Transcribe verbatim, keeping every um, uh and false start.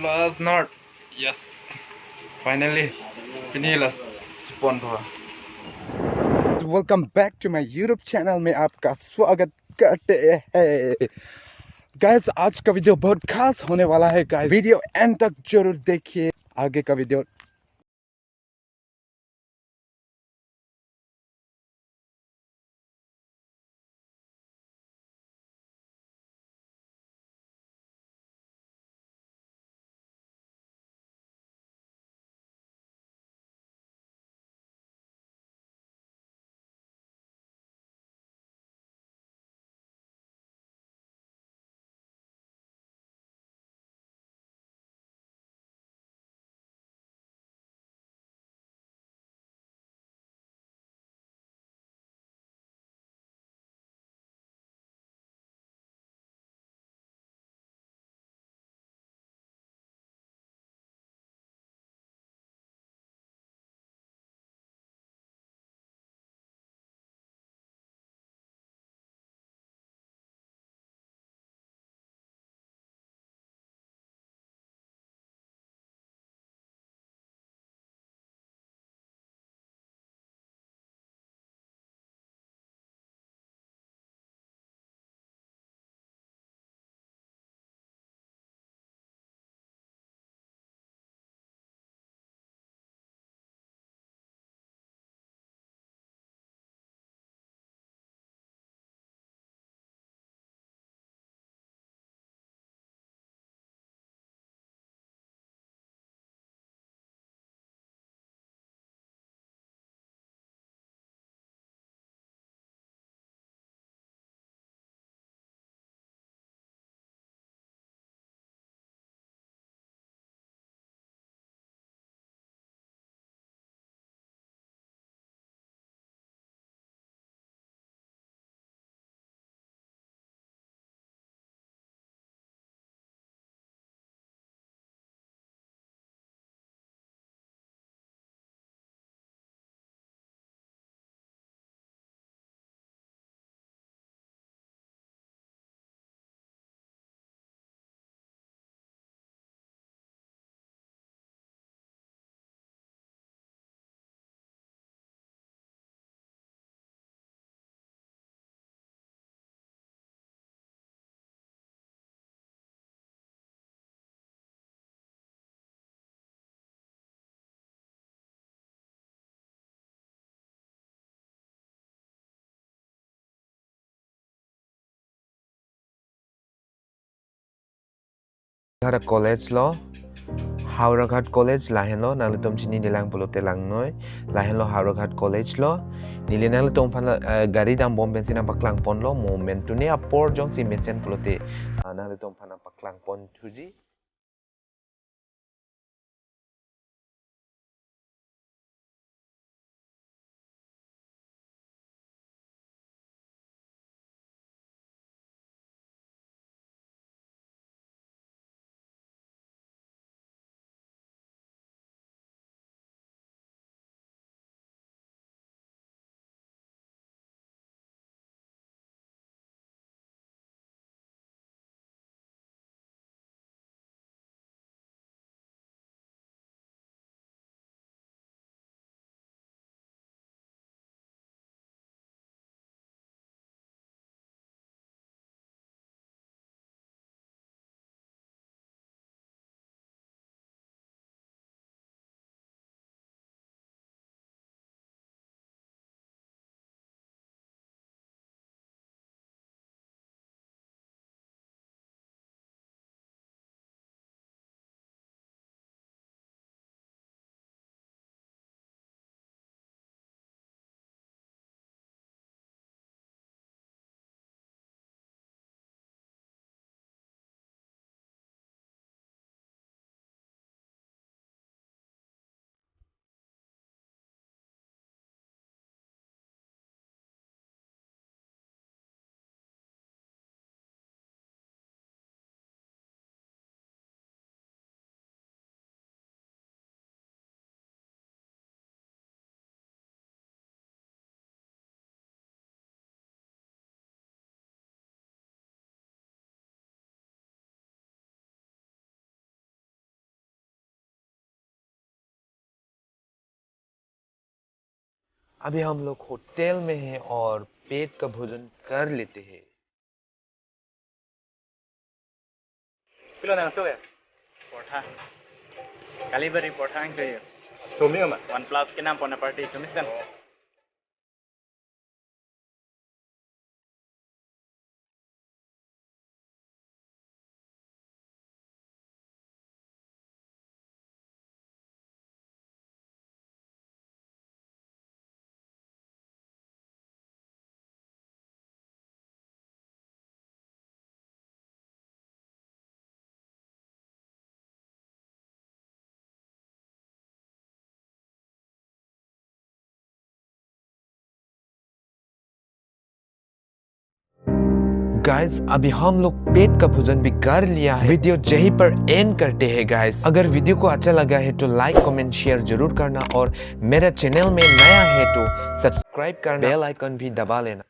Plus not. Yes. Finally. Pini last pon tho. Welcome back to my YouTube channel. मैं आपका स्वागत करते हैं। गाइस, आज का वीडियो बहुत खास होने वाला है गाइस, वीडियो एंड तक जरूर देखिए। आगे का video Howraghat College lo, Howraghat College lahenlo, nanglitum chinine lang pulote langnoi, lahenlo Howraghat College lo. Neli nanglitum aphan, eh, gari dambom pensi nangpaklang ponlo, mo mentune apor jongsi mesen pulote, ah, nanglitum aphan nangpaklang pon thuji. अभी हम लोग होटल में हैं और पेट का भोजन कर लेते हैं। Pilo nangchok ya? Portha. Kali bari portha nangchok ya? Chomi ma? OnePlus kenam pon aparty chomi sen. Guys, अभी हम लोग पेट का भोजन भी कर लिया है। वीडियो यहीं पर एंड करते हैं गाइस। अगर वीडियो को अच्छा लगा है तो लाइक, कमेंट, शेयर जरूर करना और मेरा चैनल में नया है तो सब्सक्राइब करना, बेल आइकन भी दबा लेना।